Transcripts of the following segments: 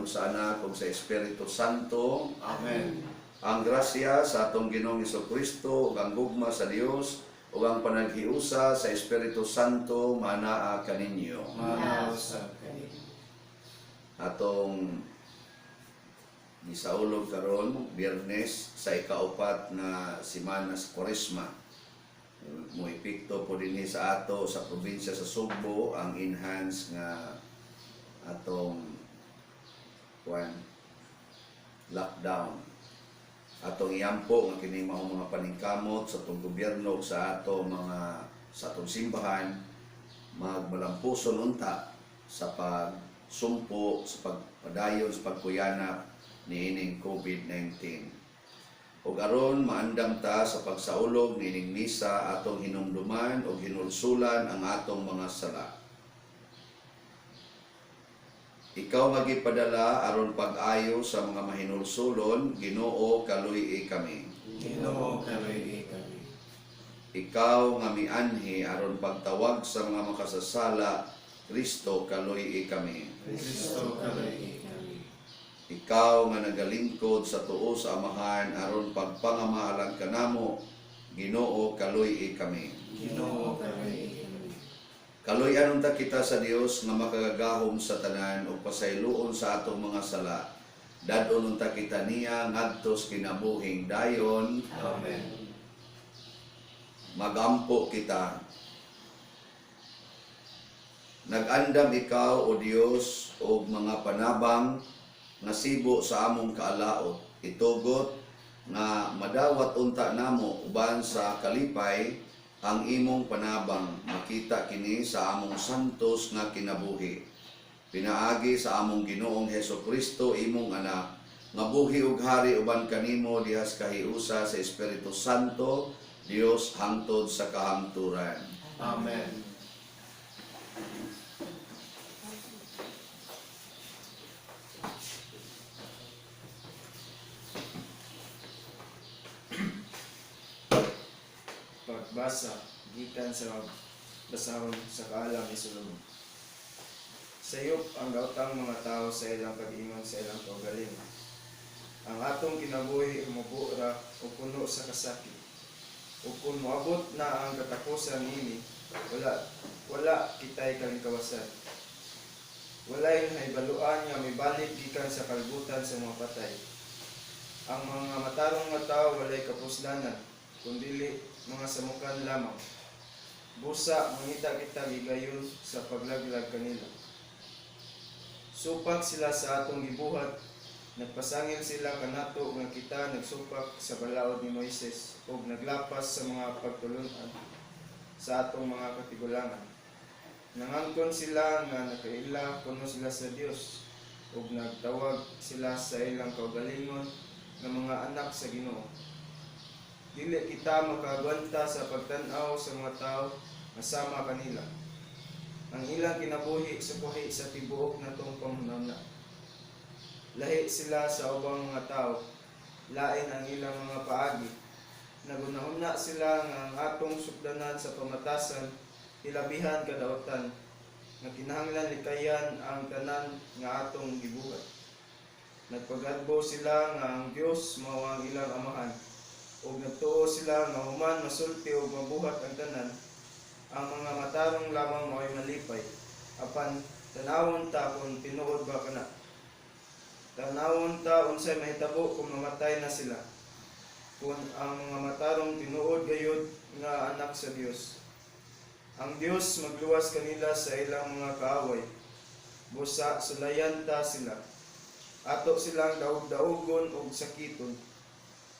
ug sa Anak, ug sa Espiritu Santo. Amen. Ang grasya sa atong Ginoong Kristo ug ang gugma sa Dios ug ang panaghiusa sa Espiritu Santo manaa kaninyo. Manaa usab kaninyo. Atong gisaulog karon, Biyernes sa ikaupat nga simana sa Kwaresma. Moepekto po dinhi sa ato sa probinsya sa Sugbo ang enhance nga atong kuan, lockdown. Atong iampo nga kini mao mga paningkamot sa atong gobyerno ug sa ato mga sa atong simbahan, magmalampuson unta sa pagsumpo, sa pagpadayon sa pagkuyanap niining COVID-19. Ug aron maandam ta sa pagsaulog niining misa, atong hinumduman ug hinulsulan ang atong mga sala. Ikaw nga gipadala aron pag-ayo sa mga mahinulsulon, Ginoo, kaluy-i kami. Ginoo, kaluy-i kami. Ikaw nga mianhi aron pagtawag sa mga makasasala, Kristo, kaluy-i kami. Kristo, kaluy-i kami. Ikaw nga nagalingkod sa tuo sa Amahan aron pagpangamaalang kanamo, Ginoo, kaluy-i kami. Ginoo, kaluy-i kami. Kaluy-an unta kita sa Dios nga makagagahom sa tanan ug pasayloon sa atong mga sala. Dad-on unta kita niya ngadto sa kinabuhing dayon. Amen. Magampo kita. Nag-andam ikaw, O Dios, og mga panabang nga sibo sa among kaalaot. Itugot nga madawat unta namo uban sa kalipay ang imong panabang. Makita kini sa among santos nga kinabuhi. Pinaagi sa among Ginoong Heso Kristo, imong Anak, nga buhi ug hari uban kanimo dihas kahiusa sa Espiritu Santo, Dios hangtod sa kahangturan. Amen. Pagbasa gikan sa basahon sa Kaalam ni Solomon. Sayop ang daotang mga tao sa ilang pag-ingon sa ilang kaugalingon. Ang atong kinabuhi humubo ra ug puno sa kasakit. Ug kung moabot na ang katapusan niini, wala wala kitay kalingkawasan. Walay nahibaluan nga mibalik gikan sa kalbutan sa mga patay. Ang mga matarong nga tao walay kapuslanan, kundili mga samukan lamang. Busa mangita kita gigayon sa paglaglag kanila. Supak sila sa atong gibuhat, nagpasangil sila kanato nga kita nagsupak sa balaod ni Moises ug naglapas sa mga pagtulun-an sa atong mga katigulangan. Nangangkon sila nga nakaila kuno sila sa Dios ug nagtawag sila sa ilang kaugalingon nga mga anak sa Ginoo. Dili kita makaagwanta sa pagtan-aw sa mga tawo nga sama kanila. Ang ilang kinabuhi sukuhi sa tibuok natong panghunahuna. Lahi sila sa ubang mga tao, lain ang ilang mga paagi. Nagunahuna sila nga ang atong sukdanan sa pamatasan hilabihan kadautan, nga kinahanglan likayan ang tanan nga atong gibuhat. Nagpagadbo sila nga ang Dios mao ang ilang amahan, ug nagtuo sila nga human masulti ug mabuhat ang tanan, ang mga matarong lamang mao'y malipay. Apan tanawon ta kung tinuod ba kana. Tanawon ta unsay mahitabo kung mamatay na sila. Kung ang mga matarong tinuod gayud nga anak sa Dios. Ang Dios magluwas kanila sa ilang mga kaaway. Busa sulayan ta sila. Ato silang daog-daogon ug sakiton.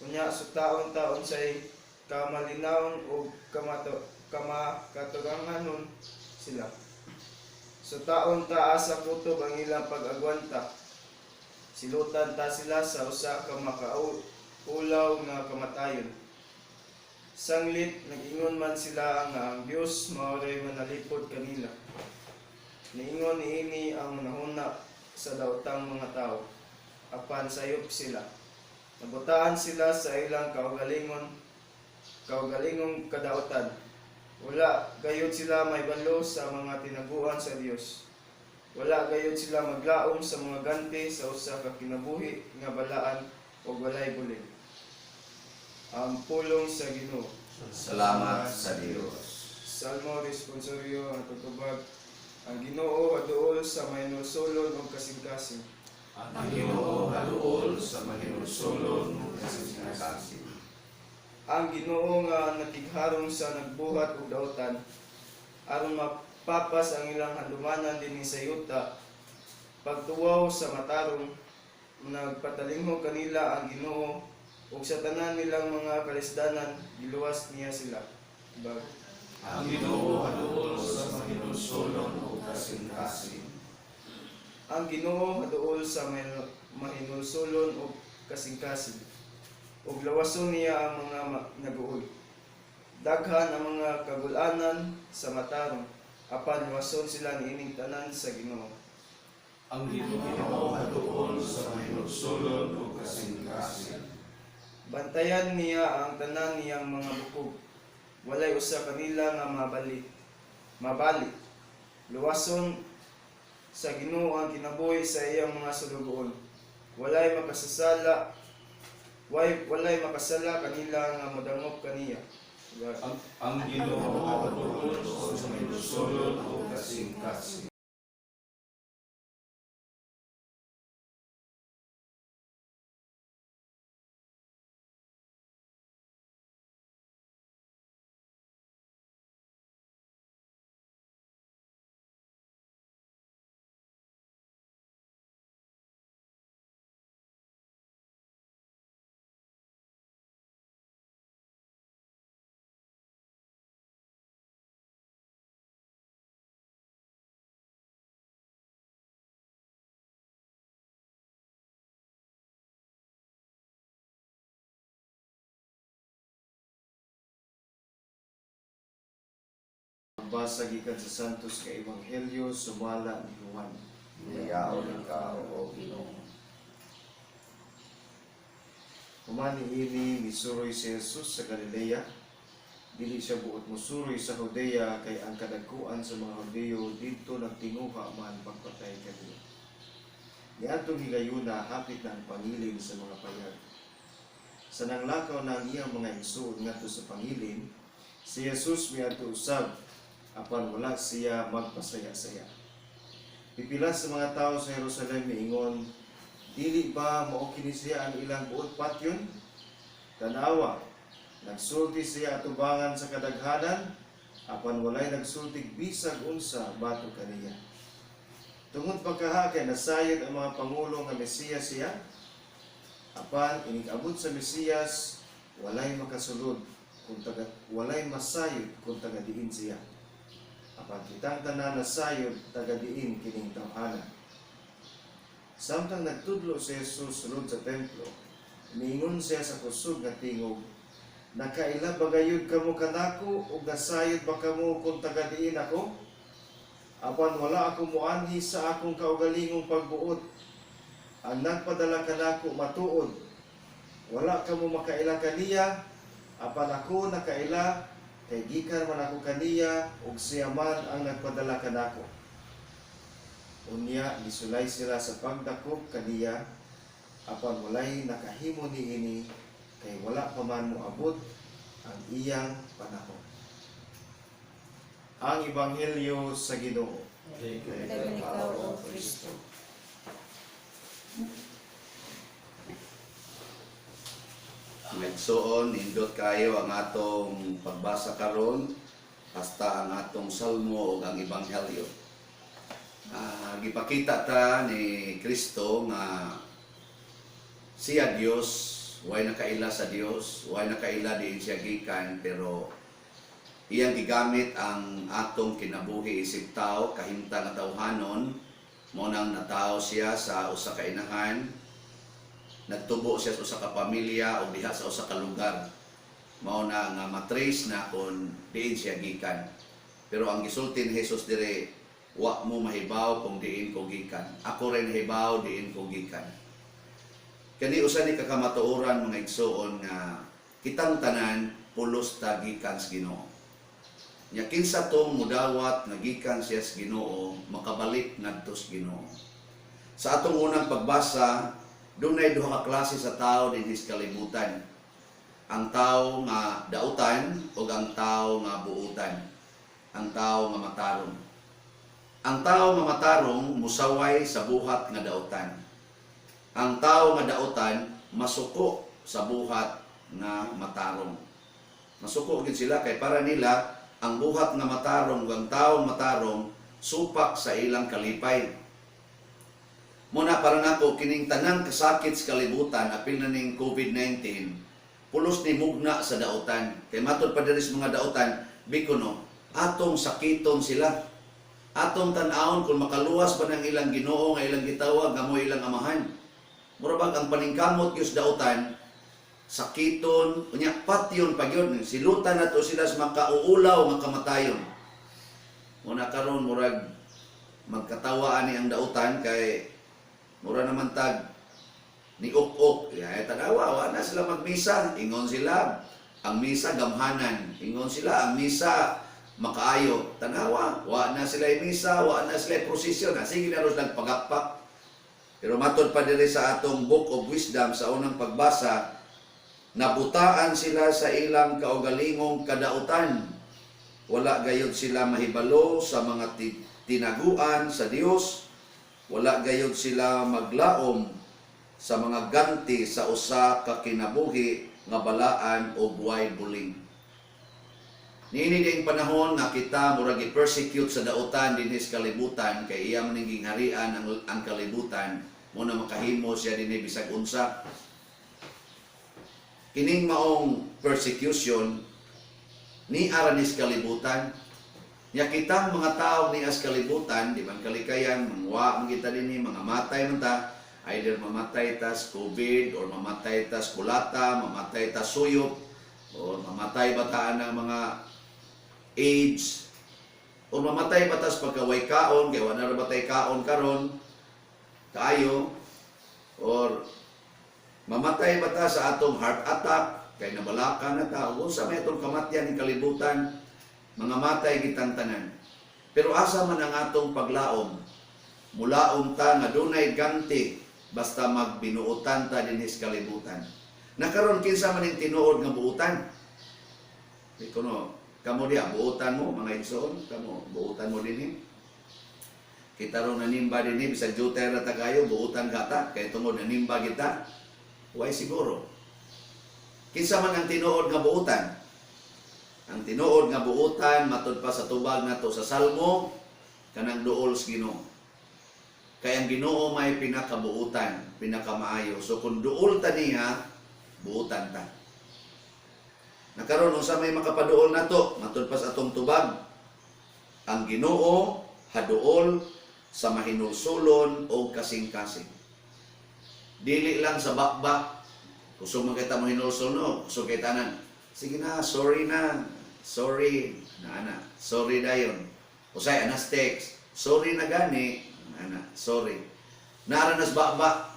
Unya sutaon ta unsay kamalinawon ug kamato kamakaturanganon sila. Sutaon ta asa kutob ang ilang pag-agwanta. Silutan ta sila sa usa ka makaulaw nga kamatayon. Sanglit nag-ingon man sila nga ang Dios mao ray manalipod kanila. Niingon niini ang hunahuna sa daotang mga tao. Apan sayop sila. Nabutaan sila sa ilang kaugalingong kadaotan. Wala gayud sila mahibalo sa mga tinaguan sa Dios. Wala gayud sila maglaom sa mga ganti sa usa ka kinabuhi nga balaan ug walay bulig. Ang pulong sa Ginoo. Salamat sa Dios. Salmo responsorio ang tutubag. Ang Ginoo haduol sa mahinulsolon ug kasing-kasing. Ang Ginoo haduol sa mahinulsolon ug kasing-kasing. Ang Ginoo nga nakigharong sa nagbuhat og dautan aron mapapas ang ilang handumanan dinhi sa yuta. Pagtuwaw sa matarong, nagpatalinghog kanila ang Ginoo ug sa tanan nilang mga kalisdanan giluwas niya sila. Bag. Ang Ginoo haduol sa mahinulsolon ug kasing-kasing. Ang Ginoo haduol sa mahinulsolon ug kasing-kasing ug lawason niya ang mga naguol. Daghan ang mga kagulanan sa matarong, apan luwason sila niining tanan sa Ginoo. Ang Ginoo haduol sa mahinulsolon ug kasing-kasing. Bantayan niya ang tanan niyang mga bukog. Walay usa kanila nga mabali. Mabali. Luwason sa Ginoo ang kinabuhi sa iyang mga sulugoon. Walay makasasala, walay makasala kanila nga modangop kaniya. Ang Ginoo haduol sa mahinulsolon ug kasing-kasing. Basa gikan sa Santos nga Ebanghelyo sumala ni Juan. Dayaon ikaw, O Ginoo. Human niini misuroy si Jesus sa Galilea. Dili siya buot mosuroy sa Judea kay ang kadagkuan sa mga Hudeo didto nagtinguha man pagpatay kaniya. Niadtong higayuna hapit na ang pangilin sa mga payag. Sa nanglakaw na ang iyang mga igsuon ngadto sa pangilin, si Jesus miadto usab apan wala siya magpasaya-saya. Pipila sa mga tao sa Jerusalem miingon, "Dili ba mao kini siya ang ilang buot patyon? Tanawa, nagsulti siya atubangan sa kadaghanan, apan walay nagsultig bisag unsa batok kaniya. Tungod pagkaha kay nasayod ang mga pangulo nga Mesiyas siya, apan inig-abot sa Mesiyas, walay makasulod kung taga, walay masayod kung taga diin siya. Apan kitang tanan nasayod taga diin kining tawhana." Samtang nagtudlo si Jesus sulod sa templo, miingon siya sa kusog nga tingog, "Nakaila ba gayud kamo kanako ug nasayod ba kamo kung taga diin ako? Apan wala ako moanhi sa akong kaugalingong pagbuot. Ang nagpadala kanako matuod. Wala kamo makaila kaniya, apan ako nakaila kay gikan man ako kaniya ug siya man ang nagpadala kanako." Unya gisulay sila sa pagdakop kaniya, apan walay nakahimo niini kay wala pa man moabot ang iyang panahon. Ang Ebanghelyo sa Ginoo. Dagan ikaw, O Kristo. Mga igsoon, nindot kayo ang atong pagbasa karon hasta ang atong salmo ug ang ebanghelyo. Gipakita ta ni Kristo nga siya Dios, way nakaila sa Dios, way nakaila diin siya gikan, pero iyang gigamit ang atong kinabuhi isip tao, kahimtang nga tawhanon, mao nang natawo siya sa usa ka inahan, nagtubo siya sa usa ka pamilya o diha sa usa ka lugar. Mao na nga matrace na kung diin siya gikan. Pero ang gisulti ni Jesus dire, wa mo mahibaw kung diin ko gikan. Ako rin hibaw diin ko gikan. Kani usa ni kakamatuoran, mga igsoon, nga kitang tanan pulos ta gikan sa Ginoo. Nya kinsa tong mudawat nga gikan siya sa Ginoo, makabalik ngadto sa Ginoo. Sa atong unang pagbasa, dunay duha ka klase sa tao dinhi sa kalibutan. Ang tao nga dautan ug ang tao nga buutan. Ang tao nga matarong. Ang tao nga matarong musaway sa buhat nga dautan. Ang tao nga dautan masuko sa buhat nga matarong. Masuko gid sila kay para nila ang buhat nga matarong ug ang tao matarong supak sa ilang kalipay. Muna para nako, kining tanang kasakit sa kalibutan, apil na ning COVID-19, pulos ni mugna sa dautan. Kay matod pa diri sa mga dautan, bikuno atong sakiton sila. Atong tan-awon kung makaluwas ba ng ilang Ginoo nga ilang gitawag nga mo ilang amahan. Mura bag ang paningkamot gyud sa dautan, sakiton, unya patyon pa gyud, silutan nato sila sa makauulaw nga kamatayon. Muna karon murag magkatawa ani ang dautan kay mura naman tag ni ok-ok. Ya, tanawa, wa na sila magmisa. Ingon sila, ang misa gamhanan. Ingon sila, ang misa makaayo. Tanawa, wa na sila misa, wa na sila prosesyon. Na sige na ros pagakpak. Pero matod pa diri sa atong Book of Wisdom sa unang pagbasa, nabutaan sila sa ilang kaugalingong kadautan. Wala gayud sila mahibalo sa mga tinaguan sa Dios. Wala gayud sila maglaom sa mga ganti sa usa ka kinabuhi nga balaan o buhay buling. Niini ding panahon nga kita murag i-persecute sa dautan dinhi sa kalibutan kay iya man ning gingharian ang kalibutan, mo na makahimo siya dinhi bisag unsa. Kining maong persecution ni aranis kalibutan. Nya kitang mga tao ni as kalibutan, di man kalikayan, mangwa man kita dinhi, mga matay man ta, either mamatay tas COVID or mamatay tas kulata, mamatay tas suyop, or mamatay bataan ng mga AIDS, or mamatay ba tas pagkaway kaon, kay wala ra batay kaon karon, kaayo, or mamatay ba ta sa atong heart attack, kay nabalaka na ta, o unsa may atong kamatyan ning kalibutan, mga matay kitang tanan. Pero asa man ang atong paglaom? Mulaom ta nga dunay ganti basta magbinuotan ta dinhi sa kalibutan. Nakaron, kinsa man ning tinuod nga buutan? Di ko no, kamo diha buutan mo, mga igsoon, kamo buutan mo dinhi. Kita ron nanimba dinhi, bisag jutay ra ta kayo, buutan ka ta kay tungod nanimba kita. Way siguro. Kinsa man ang tinuod nga buutan? Ang tinuod nga buutan matud pa sa tubag nato sa Salmo, kanang duol sa Ginoo. Kay ang Ginoo may pinakabuutan, pinakamaayo. So kung duol ta niya, buutan ta. Nakaron, unsa may makapaduol nato matud pa sa atong tubag? Ang Ginoo haduol sa mahinulsulon o kasing-kasing. Dili lang sa bakba. Kusog man kita mo hinulsol, no? Kusog kay tanan. Sige na, sorry na. Sorry. Na ana. Sorry dayon. Usay anas text. Sorry na gani. Ana, sorry. Naranas bakba.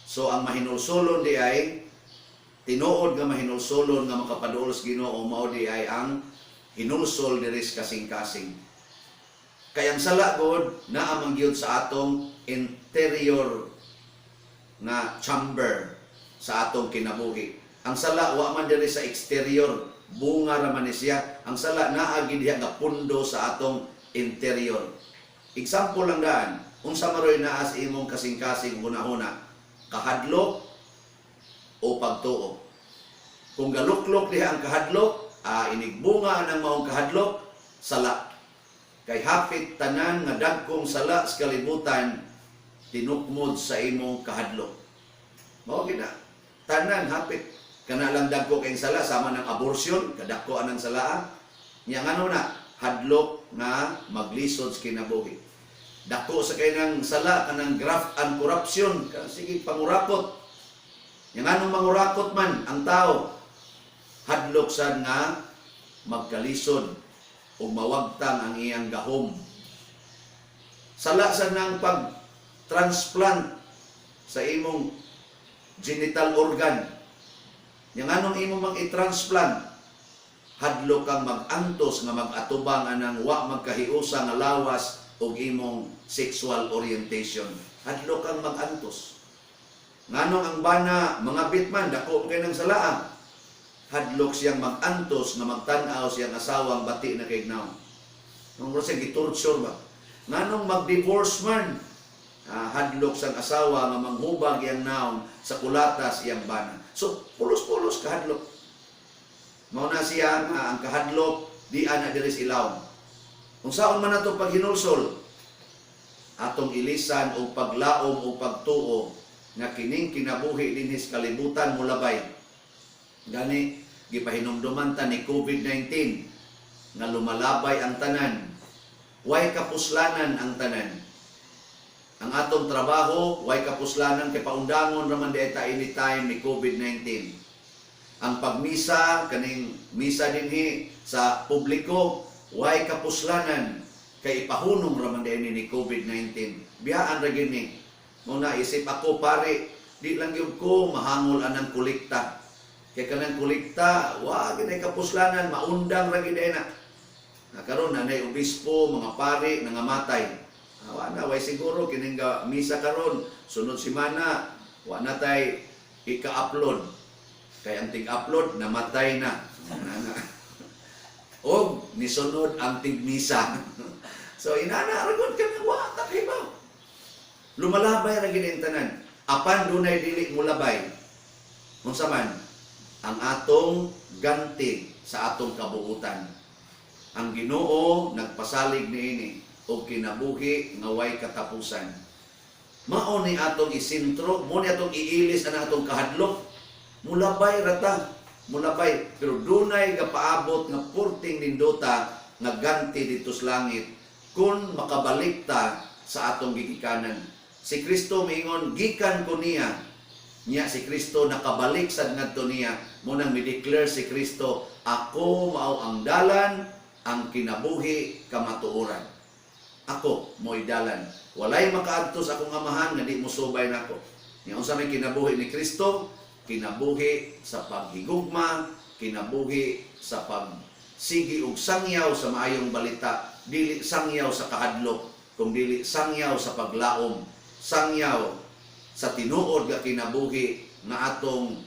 So ang mahinulsulon di ay tinuod nga mahinulsulon nga makapaduol sa Ginoo, mao di ay ang hinulsol diri sa kasing-kasing. Kay ang sala god naa man gyud sa atong interior nga chamber sa atong kinabuhi. Ang sala wa man diri sa exterior, bunga ra man ni siya. Ang sala naa gid diha nga pundo sa atong interior. Example lang daan, unsa maroy naa sa imong kasing-kasing hunahuna, kahadlok o pagtuo? Kung galuklok diha ang kahadlok, inigbunga ang maong kahadlok, sala. Kay hapit tanan nga dagkong sala sa kalibutan tinukmod sa imong kahadlok. Mao gina. Tanan hapit kana lang dagko kay sala, sama ng abortion, kadako anang sala. Nya ngano na hadlok nga maglisod sa kinabuhi. Dako sa kay nang sala kanang graft and corruption, sige pangurakot. Nya nganong mangurakot man ang tao? Hadlok sad nga magkalisod o mawagtang ang iyang gahom. Sala sa nang pag-transplant sa imong genital organ. Yang anong imong mang i-transplant? Hadlok kang mag-antos nga mag-atubang anang wa magkahiusa nga lawas og imong sexual orientation. Hadlok kang mag-antos. Nganong ang bana mga bitman dako kay nang salaa. Hadlok siyang mag-antos nga magtan-aw siyang asawang bati na kay gnaw. Nung siya gitorture ba? Nganong mag-divorce man? Hadlok sang asawa nga manghubag iyang naong sa kulatas iyang bana. So, pulos-pulos kahadlok. Mao na siya nga ang kahadlok di ana diri sa ilawom. Kung saon man ato paghinulsol, atong ilisan o paglaom o pagtuo nga kining kinabuhi dinhi sa kalibutan mulabay. Gani gipahinumduman ta ni COVID-19 nga lumalabay ang tanan. Way kapuslanan ang tanan. Ang atong trabaho, way kapuslanan kay paundangon raman di ta anytime ni COVID-19. Ang pagmisa, kaning misa dinhi sa publiko, way kapuslanan kay ipahunong raman di ni COVID-19. Biyaan ra gyud ni. Mao na isip ako pare, di lang gyud ko mahangol anang kolekta. Kay kanang kolekta, wa gyud kapuslanan, maundang ra gyud na. Na karon na nay obispo, mga pare nangamatay. Wa na way siguro kining ga misa karon sunod semana wa na tay ika-upload. Kay ang tig-upload namatay na. Na. Og nisunod ang tigmisa. So inana ra gud kami wa ta kahibaw. Lumalabay ra gid ang tanan. Apan dunay dili mulabay. Unsa man ang atong ganti sa atong kabuutan. Ang Ginoo nagpasalig niini og kinabuhi nga way katapusan. Mao ni atong isentro, mo ni atong iilis ang atong kahadlok. Mulabay ra ta, mulabay, pero dunay gapaabot nga purting nindota nga ganti didto sa langit kung makabalik ta sa atong gigikanan. Si Kristo miingon gikan ko niya. Niya si Kristo nakabalik sad ngadto niya. Mo nang mi-declare si Kristo, ako mao ang dalan, ang kinabuhi, kamatuoran. Ako mo'y dalan. Walay makaadto sa akong amahan nga di mosubay nako. Nya unsa may kinabuhi ni Kristo? Kinabuhi sa paghigugma, kinabuhi sa pagsigi og sangyaw sa maayong balita, dili sangyaw sa kahadlok, kung dili sangyaw sa paglaom, sangyaw sa tinuod nga kinabuhi nga atong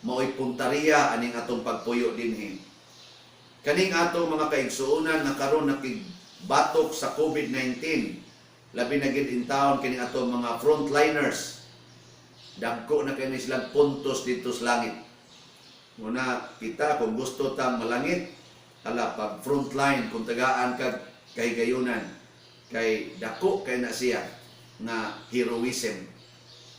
maoy puntariya aning atong pagpuyo dinhi. Kaning atong mga kaigsuonan nga karon nakigbatok sa COVID-19, labi na gid in town kining atong mga frontliners. Dagko na kini silang puntos didto sa langit. Muna kita kung gusto tang malangit, ala pag frontline kung tagaan kag kahigayunan kay dako kay na siya nga heroism.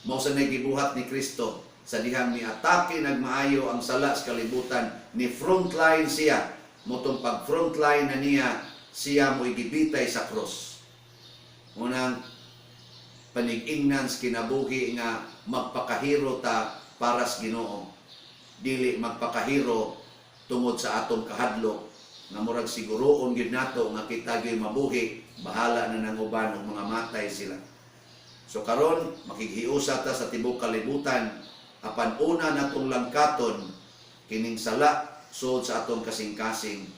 Mao sa gibuhat ni Kristo sa dihang miatake nagmaayo ang sala sa kalibutan, ni frontline siya. Motong pag frontline na niya, siya mo'y gibitay sa cross. Unang panig-ingnan sa kinabuhi nga magpakahiro ta para sa Ginoo. Dili magpakahiro tungod sa atong kahadlok nga murag siguroon gyud nato nga kita gyud mabuhi, bahala na nang uban og mga matay sila. So karon makighiusa ta sa tibuok kalibutan, apan una natong langkaton kining sala sud sa atong kasing-kasing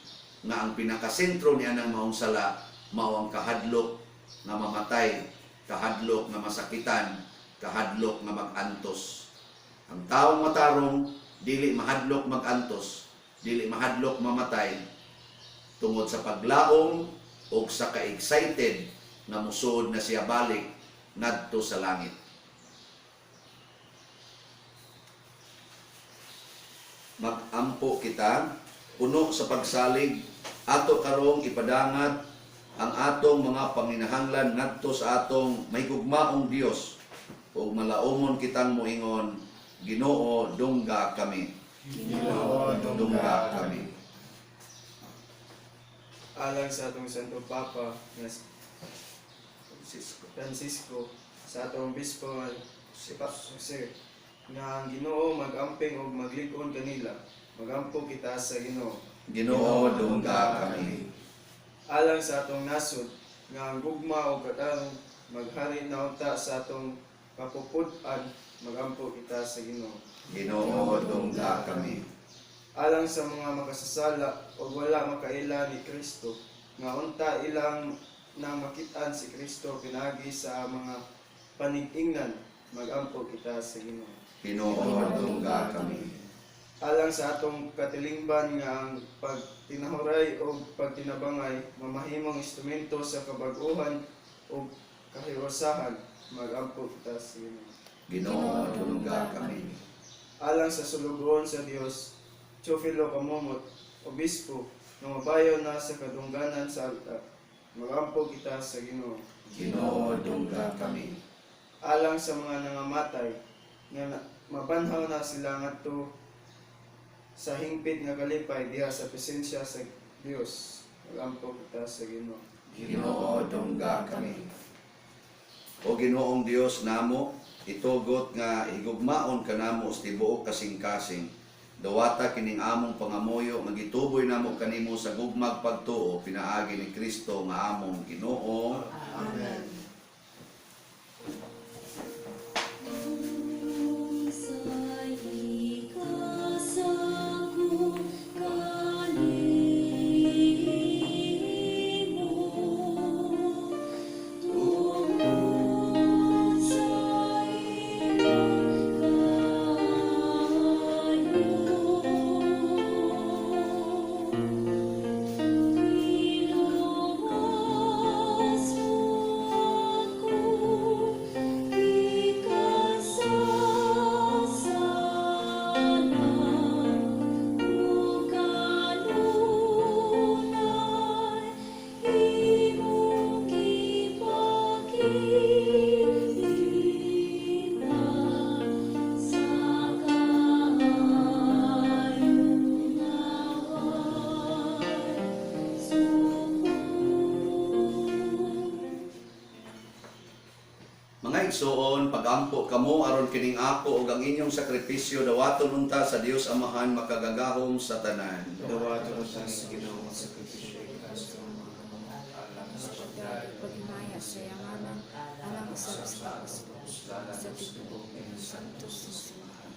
nga ang pinakasentro ni anang maong sala mao ang kahadlok nga mamatay, kahadlok nga masakitan, kahadlok nga mag-antos. Ang taong matarong dili mahadlok mag-antos, dili mahadlok mamatay tungod sa paglaom o sa ka-excited nga musuod na siya balik ngadto sa langit. Magampo kita puno sa pagsalig ato karong ipadangat ang atong mga panginahanglan ngadto sa atong mahigugmaong Dios ug malaumon kitang moingon, Ginoo, dungga kami. Ginoo, dungga kami. Alang sa atong Santo Papa nga si Francisco. Francisco, sa atong Obispo nga si Jose, nga ang Ginoo magamping og maglig-on kanila. Magampo kita sa Ginoo. Ginoo, dungga kami. Alang sa atong nasod nga ang gugma og katarong maghari na unta sa atong kapupud-an, magampo kita sa Ginoo. Ginoo, dungga kami. Alang sa mga makasasala o wala makaila ni Kristo, nga unta ilang nang makit-an si Kristo pinaagi sa mga panigingnan, magampo kita sa Ginoo. Ginoo, dungga kami. Alang sa atong katilingban nga ang pagtinahuray o pagtinabangay mamahimong instrumento sa kabag-ohan o kahiwasahan, magampo kita sa Ginoo. Ginoo, dungga kami. Alang sa sulugoon sa Dios, Teofilo Kamumot, Obispo, nga mabayo na sa kadungganan sa altar, magampo kita sa Ginoo. Ginoo, dungga kami. Alang sa mga nangamatay nga mabanhaw na sila ngadto sa hingpit nga kalipay diha sa presensya sa Dios, magampo kita sa Ginoo. Ginoo, dungga kami. O Ginoong Dios namo, itugot nga higugmaon kanamo sa tibuok kasing-kasing. Dawata kining among pangamuyo nga gituboy namo kanimo sa gugmag pagtuo pinaagi ni Kristo nga among Ginoo. Amen. Mga igsoon, pagampo kamo aron kining ako ug ang inyong sakripisyo dawaton unta sa Dios Amahan makagagahom sa tanan. Dawaton unta sa Ginoo ang sakripisyo ikaas sa mga kamot alang sa pagdayeg Paghimaya sa iyang ngalan, alang usab sa kauslan sa sa tibuok tibuok ng santos nga simbahan.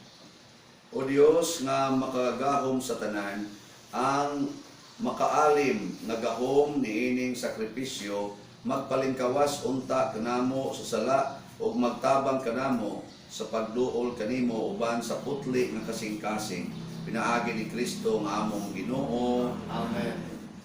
O Dios nga makagagahom sa tanan, ang makaalim nga gahom niining sakripisyo magpalingkawas unta kanamo sa sala ug magtabang kanamo sa pagduol kanimo uban sa putli nga kasing-kasing pinaagi ni Kristo nga among Ginoo. Amen.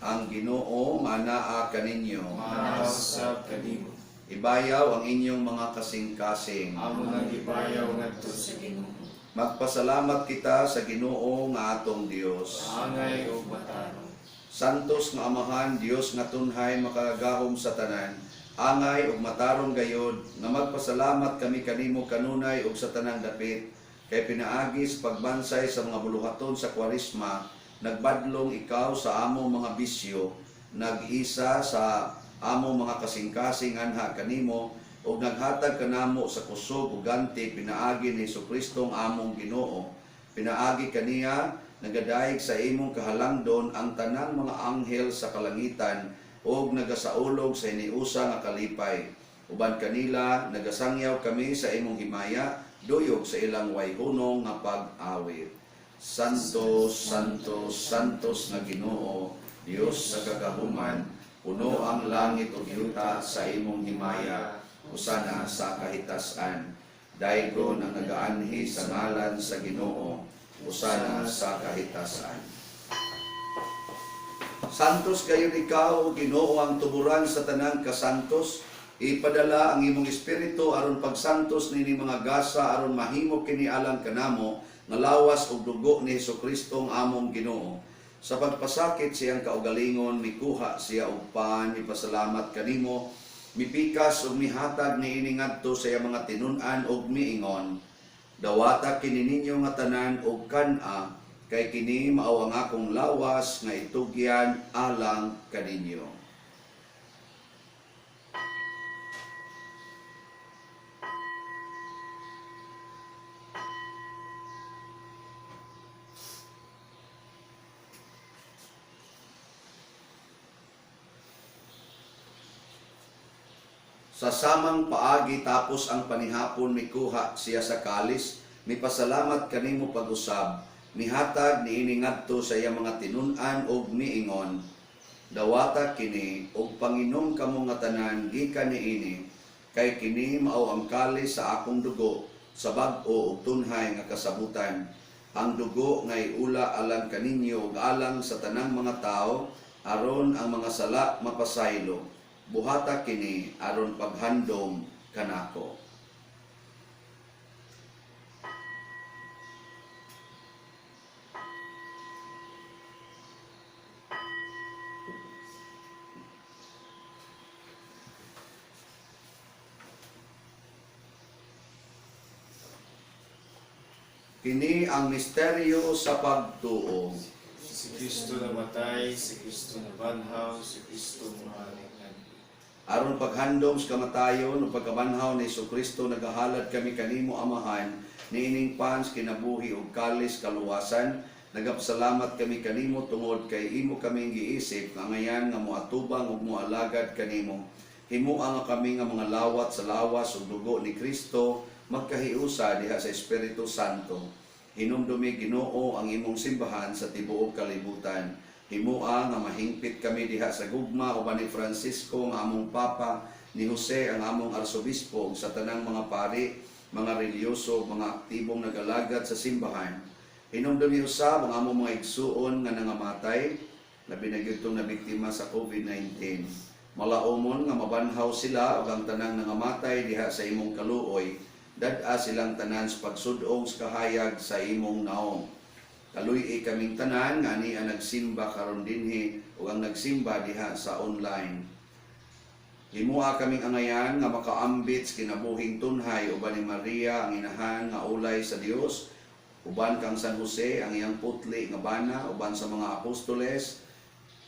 Ang Ginoo manaa kaninyo. Mausab kanimo. Ibayaw ang inyong mga kasing-kasing. Amo nang gibayaw ngadto sa Ginoo. Magpasalamat kita sa Ginoo nga atong Dios. Angay ug matarong. Santos nga Amahan, Dios nga tunhay makagagahom sa tanan, angay ug matarong gayod nga magpasalamat kami kanimo kanunay ug sa tanang dapit kay pinaagi sa pagbansay sa mga buluhaton sa Kwaresma, nagbadlong ikaw sa among mga bisyo, nag-isa sa among mga kasing-kasing anha kanimo ug naghatag kanamo sa kusog ug ganti pinaagi ni Hesus among Ginoo. Pinaagi kaniya nagadayeg sa imong kahalangdon ang tanang mga anghel sa kalangitan ug nagasaulog sa hiniusa nga kalipay. Uban kanila nagasangyaw kami sa imong himaya duyog sa ilang wayhunong nga pag-awit. Santo, Santo, Santos nga Ginoo, Dios sa kagahuman, puno ang langit ug yuta sa imong himaya, usana sa kahitasan. Daygon ang nagaanhi sa ngalan sa Ginoo, usana sa kahitasan. Santos gayon ikaw, o Ginoo, ang tuburan sa tanang kasantos. Ipadala ang imong espiritu aron pagsantos nini mga gasa aron mahimo kini alang kanamo nga lawas ug dugo ni Hesukristo ang among Ginoo. Sa pagpasakit siyang kaugalingon mikuha siya og pan, mipasalamat kanimo, mipikas ug mihatag niini ngadto sa iyang mga tinun-an ug miingon: Dawata kini ninyo nga tanan og kan-a, kay kini mao ang akong lawas nga itugyan alang kaninyo. Sa samang paagi tapos ang panihapon mikuha siya sa kalis, mipasalamat kanimo pag-usab, Mihatag niini ngadto sa iyang mga tinun-an og miingon, "Dawata kini og panginom kamo nga tanan gikan niini, kay kini mao ang kalis sa akong dugo sa bag-o ug tunhay nga kasabutan. Ang dugo nga iula alang kaninyo ug alang sa tanang mga tawo aron ang mga sala mapasaylo. Buhata kini aron paghandom kanako." Kini ang misteryo sa pagtuo. Si Kristo namatay, si Kristo nabanhaw, si Kristo muhalik nagbi. Aron paghandom sa kamatayon ug pagkabanhaw ni Kristo, nagahalad kami kanimo, Amahan, niining pans kinabuhi ug kalis kaluwasan. Nagapasalamat kami kanimo tungod kay imo kaming giisip nga ngayan nga moatubang ug moalagad kanimo. Himoa nga kami nga mga lawat sa lawas ug dugo ni Kristo magkahiusa diha sa Espiritu Santo. Hinumdumi, Ginoo, ang imong simbahan sa tibuok kalibutan. Himoa nga mahingpit kami diha sa gugma uban ni Francisco nga among Papa, ni Jose ang among Arsobispo, ug sa tanang mga pari, mga relihiyoso, mga aktibong nagalagad sa simbahan. Hinumdumi usab ang among mga igsuon nga nangamatay, labi na gyud tong nabiktima sa COVID-19. Malaumon nga mabanhaw sila ug ang tanang nangamatay diha sa imong kaluoy, dad-a silang tanan sa pagsud-ong sa kahayag sa imong naong. Kaluy-i kaming tanan nga ani ang nagsimba karon dinhi ug ang nagsimba diha sa online. Himoa kaming angayan nga makaambit sa kinabuhing tunhay uban ni Maria ang inahan nga ulay sa Dios, uban kang San Jose ang iyang putli nga bana, uban sa mga apostoles,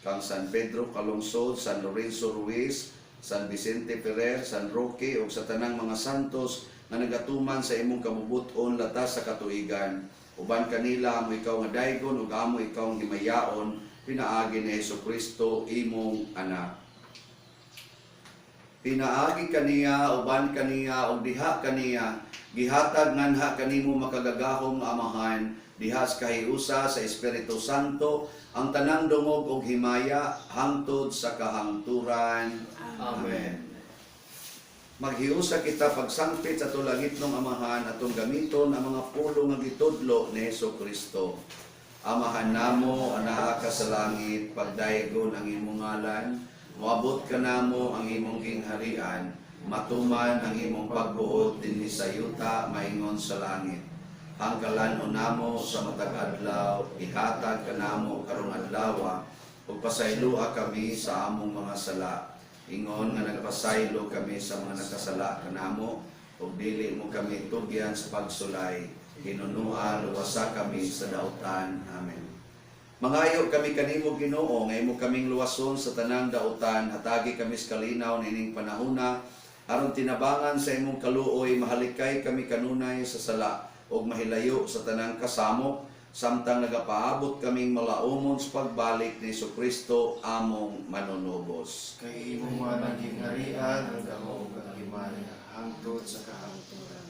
kang San Pedro Calungsod, San Lorenzo Ruiz, San Vicente Ferrer, San Roque ug sa tanang mga santos nga nagatuman sa imong kabubut-on latas sa katuigan. Uban kanila amo ikaw nga daygon ug amo ikaw nga himayaon pinaagi ni Hesukristo imong anak. Pinaagi kaniya, uban kaniya, ug diha kaniya, gihatag nganha kanimo makagagahom nga Amahan, diha sa kahiusa sa Espiritu Santo, ang tanang dungog ug himaya hangtod sa kahangturan. Amen. Maghiusa kita pagsangpit sa atong langitnong Amahan atong gamiton ang mga pulong nga gitudlo ni Hesus Kristo. Amahan namo, anaa ka sa langit, pagdaygon ang imong ngalan, moabot ka namo ang imong gingharian, matuman ang imong pagbuot dinhi sa yuta maingon sa langit. Hanggalan o namo sa matag adlaw, ihatag kanamo karong adlaw, ug pasayloa kami sa among mga sala. Ingon nga nagpasaylo kami sa mga nakasala kanamo, ug dili mo kami tugyan sa pagsulay. Hinunua, luwasa kami sa dautan. Amen. Mangayo kami kanimo, Ginoo, nga imo kaming luwason sa tanang dautan, hatagi kami sa kalinaw niining panahona aron tinabangan sa imong kaluoy mahalikay kami kanunay sa sala ug mahilayo sa tanang kasamok samtang nagapaabot kaming malaumon sa pagbalik ni Kristo among manunubos. Kay imo man ang gingharian, ang gahom ug ang himaya hangtod sa kahangturan.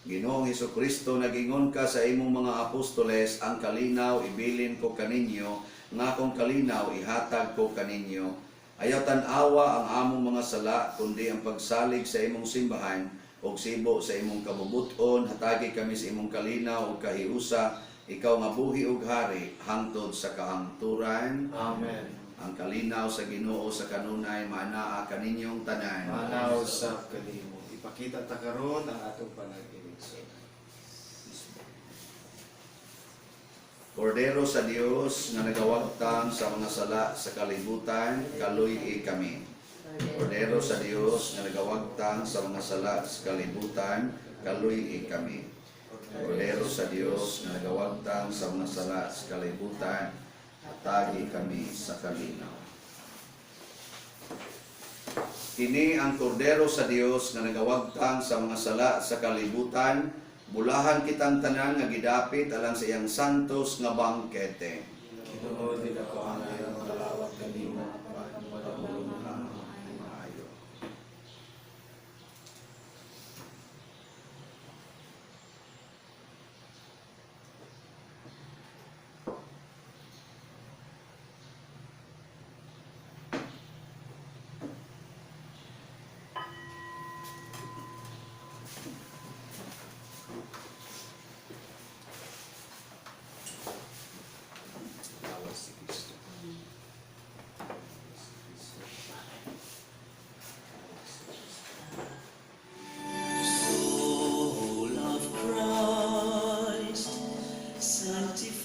Ginoong Kristo, nagingon ka sa imong mga apostoles, "Ang kalinaw ibilin ko kaninyo, nga akong kalinaw ihatag ko kaninyo." Ayaw tan-awa ang among mga sala, kundi ang pagsalig sa imong simbahan, ug sibo sa imong kabubuton, hatagi kami sa imong kalinaw ug kahiusa, ikaw nga buhi ug hari hangtod sa kahangturan. Amen. Ang kalinaw sa Ginoo sa kanunay maanaa kaninyong tanan. Manaw sa kanimo. Ipakita ta karon ang atong panag-iligsonan. Kordero sa Dios nga nagawagtang sa mga sala sa kalibutan, kaluy-i kami. Kordero sa Dios nga nagawagtang sa mga sala sa kalibutan, kaluy-i kami. Kordero sa Dios nga nagawagtang sa mga sala sa kalibutan, hatagi kami sa kalinaw. Kini ang kordero sa Dios nga nagawagtang sa mga sala sa kalibutan, bulahan kitang tanan nga gidapit alang sa iyang santos nga bangkete. Ginoo, dili ako angay makalawat kanimo, apan madamulong ka Maayo.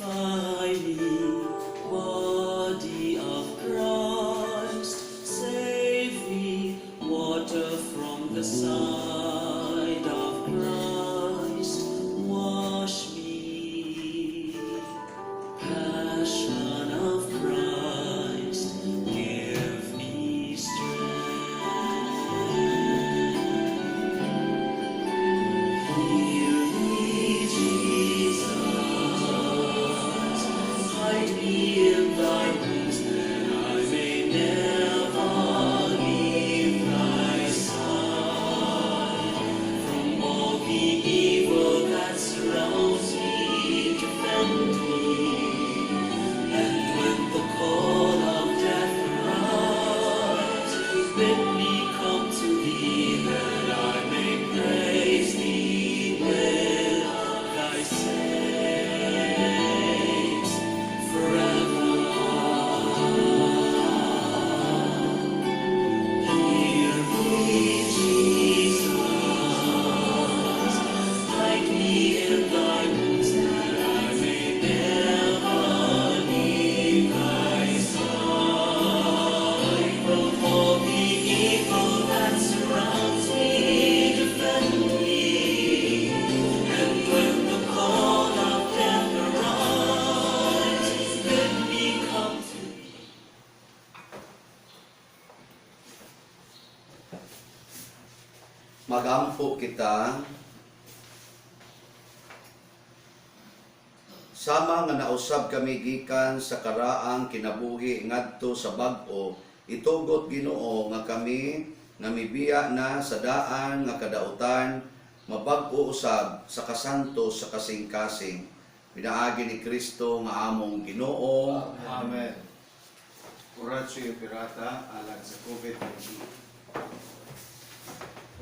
Sanctify me, body of Christ, save me, water from the side of Christ, wash me. Passion of Christ, give me strength. Hear me, Jesus. Hide me in thy wounds, that I may never leave thy side. From all the evil that surrounds me, defend me. And when the call of death arrives, bid me come to thee, that I may praise thee with thy saints forever. Hear me, Jesus. Hide me in thy wounds, that I may never leave thy side. From all the evil that surrounds me, defend me. And when the call of death arrives, bid me come to thee. Magampo kita sama nga nausab kami gikan sa karaang kinabuhi ngadto sa bag-o, itugot, Ginoo, nga kami nga mibiya na sa daan nga kadautan mabag-o usab sa kasanto sa kasing-kasing pinaagi ni Kristo nga among Ginoo. Amen. Oratio Operata alang sa COVID-19.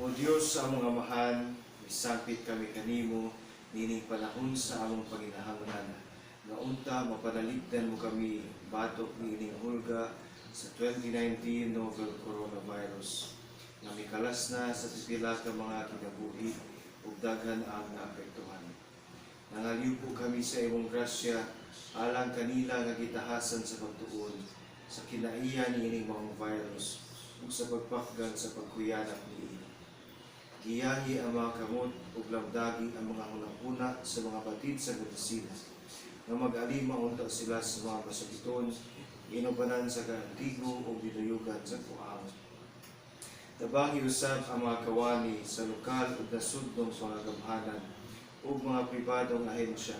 O Dios sa among Amahan, misampit kami kanimo nining panahon sa among panginahanglan nga unta mapanaligdan mo kami batok niining hulga sa 2019 novel coronavirus nga mikalas na sa pipila ka mga kinabuhi ug daghan ang naapektuhan. Nangaliw kami sa imong grasya alang kanila nga gitahasan sa pagtuon sa kinaiya niining maong virus ug sa pagpakgan sa pagkuyanap niini. Giyahi ang mga kamot ug lamdagi ang mga hunahuna sa mga batid sa medisina nga mag-alima unta sila sa mga masakiton, inubanan sa kaantigo ug dinuyugan sa kuang. Tabangi usab ang mga kawani sa lokal ug nasudnong pangagamhanan ug mga pribadong ahensya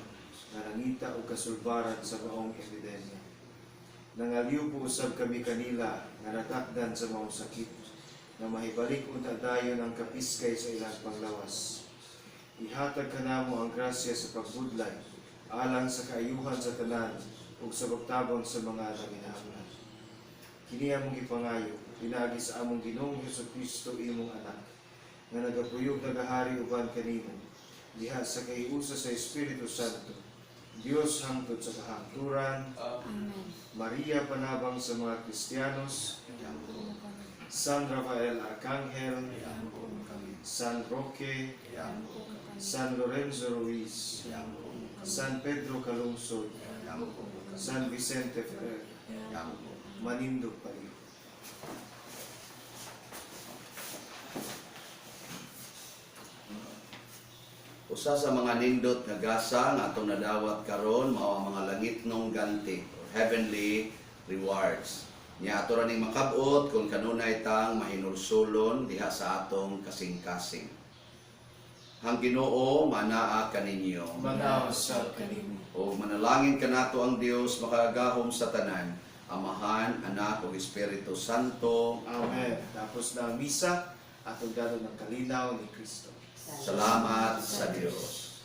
nga nangita og kasulbaran sa maong epidemya. Nangaliw po usab kami kanila nga natakdan sa maong sakit nga mahibalik unta dayon ang kapiskay sa ilang panglawas. Ihatag kanamo ang grasya sa pagbudlay alang sa kaayuhan sa tanan ug sa pagtabang sa mga nanginahanglan. Kini among gipangayo pinaagi sa among Ginoong Hesukristo, imong anak, nga nagapuyog nagahari uban kanimo diha sa kahiusa sa Espiritu Santo, Dios hangtod sa kahangturan. Amen. Maria, panabang sa mga Kristiyanos, Ampo mo kami. San Rafael Arcangel, Ampo mo kami. San Roque, Ampo mo kami. San Lorenzo Ruiz, Ampo mo kami. San Pedro Calungsod, Ampo mo kami. San Vicente Ferrer, manindog pareho. Usa sa mga nindot nga gasa nga atong nadawat karon mao ang mga langitnong ganti or heavenly rewards. Nya ato ra ning makab-ot kung kanunay tang mahinulsulon diha sa atong kasing-kasing. Ang Ginoo manaa kaninyo. Manaw sa kanimo. O manalangin kanato ang Dios makagagahom sa tanan, Amahan, Anak ug Espiritu Santo. Amen. Tapos na ang misa, atong danon ng kalinaw ni Kristo. Salamat sa Dios.